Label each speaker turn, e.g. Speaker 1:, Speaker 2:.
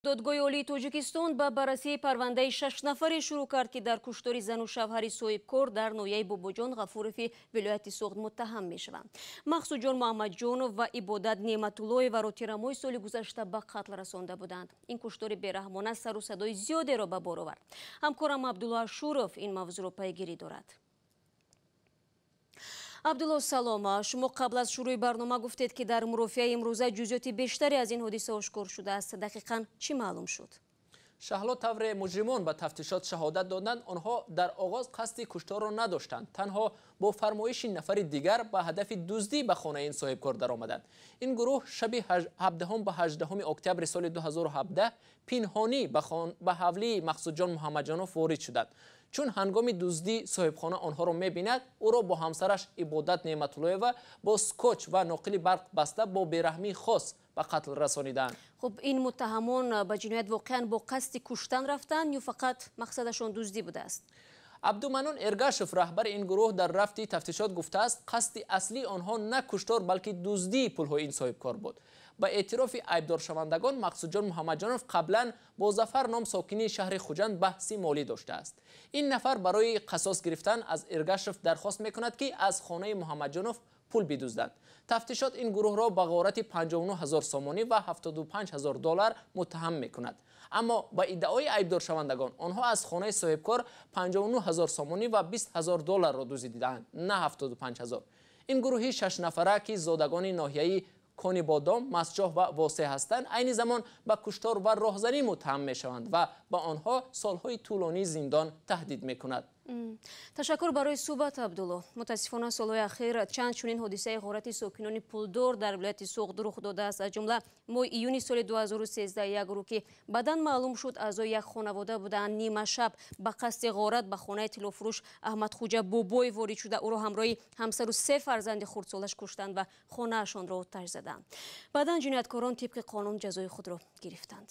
Speaker 1: Додгоҳи Олии Тоҷикистон ба баррасии парвандаи шаш нафаре шурӯъ кард, ки дар куштори зану шавҳари соҳибкор дар ноҳияи Бобоҷон Ғафурови вилояти Суғд муттаҳам мешаванд. Мақсудҷон Муҳаммадҷонов ва Ибодат Неъматуллоеваро тирамоҳи соли гузашта ба қатл расонда буданд. Ин куштори бераҳмона сару садои зиёдеро ба бор овард. Ҳамкорам Абдулло Ашуров ин мавзӯъро пайгирӣ дорад. Абдулло, салом. Шумо қабл аз шурӯи барнома гуфтед, ки дар мурофиаи имрӯза ҷузъиёти бештаре аз ин ҳодиса ошкор шудааст. Дақиқан чӣ маълум шуд?
Speaker 2: Шаҳло, тавре муҷримон ба тафтишот шаҳодат доданд, онҳо дар оғоз қасди кушторро надоштанд, танҳо бо фармоиши нафари дигар ба ҳадафи дуздӣ ба хонаи ин соҳибкор даромаданд. Ин гурӯҳ шаби 17 ба 18 октябри соли 2017 пинҳонӣ ба ҳавлии Мақсудҷон Муҳаммадҷонов ворид шуданд. Чун ҳангоми дуздӣ соҳибхона онҳоро мебинад, ӯро бо ҳамсараш Ибодат Неъматуллоева бо скотч ва ноқили барқ баста бо бераҳмии хос ба қатл расониданд.
Speaker 1: Хуб, ин муттаҳамон ба ҷиноят воқеан бо қасди куштан рафтанд ё фақат мақсадашон дуздӣ будааст?
Speaker 2: Абдуманон Эргашев, раҳбари ин гурӯҳ, дар рафти тафтишот гуфтааст, қасди аслии онҳо на куштор, балки дуздии пулҳои ин соҳибкор буд. Ба эътирофи айбдоршавандагон, Мақсудҷон Муҳаммадҷонов қаблан бо Зафар ном сокини шаҳри Хуҷанд баҳси молӣ доштааст. Ин нафар барои қасос гирифтан аз Эргашев дархост мекунад, ки аз хонаи Муҳаммадҷонов пул бидузданд. Тафтишот ин гурӯҳро ба ғорати 59 ҳазор сомонӣ ва 75 ҳазор доллар муттаҳам мекунад. Аммо ба иддаои айбдоршавандагон, онҳо аз хонаи соҳибкор 59 ҳазор сомонӣ ва 20 ҳазор долларро дуздидаанд, на 75 ҳазор. Ин гурӯҳи шашнафара, ки зодагони ноҳияи Конибодом, Мастчоҳ ва Восеъ ҳастанд, айни замон ба куштор ва роҳзанӣ муттаҳам мешаванд ва ба онҳо солҳои тӯлонии зиндон таҳдид мекунад.
Speaker 1: Ташаккур барои суҳбат, Абдулло. Мутаассифона, солҳои ахир чанд чунин ҳодисаи ғорати сокинони пулдор дар вилояти Суғд рух додааст. Аз ҷумла моҳи июни соли 2013 як гурӯҳ, ки баъдан маълум шуд, аъзои як хонавода буданд, нимашаб ба қасди ғорат ба хонаи тиллофурӯш Аҳмадхуҷа Бобоев ворид шуда, ӯро ҳамроҳи ҳамсару се фарзанди хурдсолаш куштанд ва хонаашонро оташ заданд. Баъдан ҷинояткорон тибқи қонун ҷазои худро гирифтанд.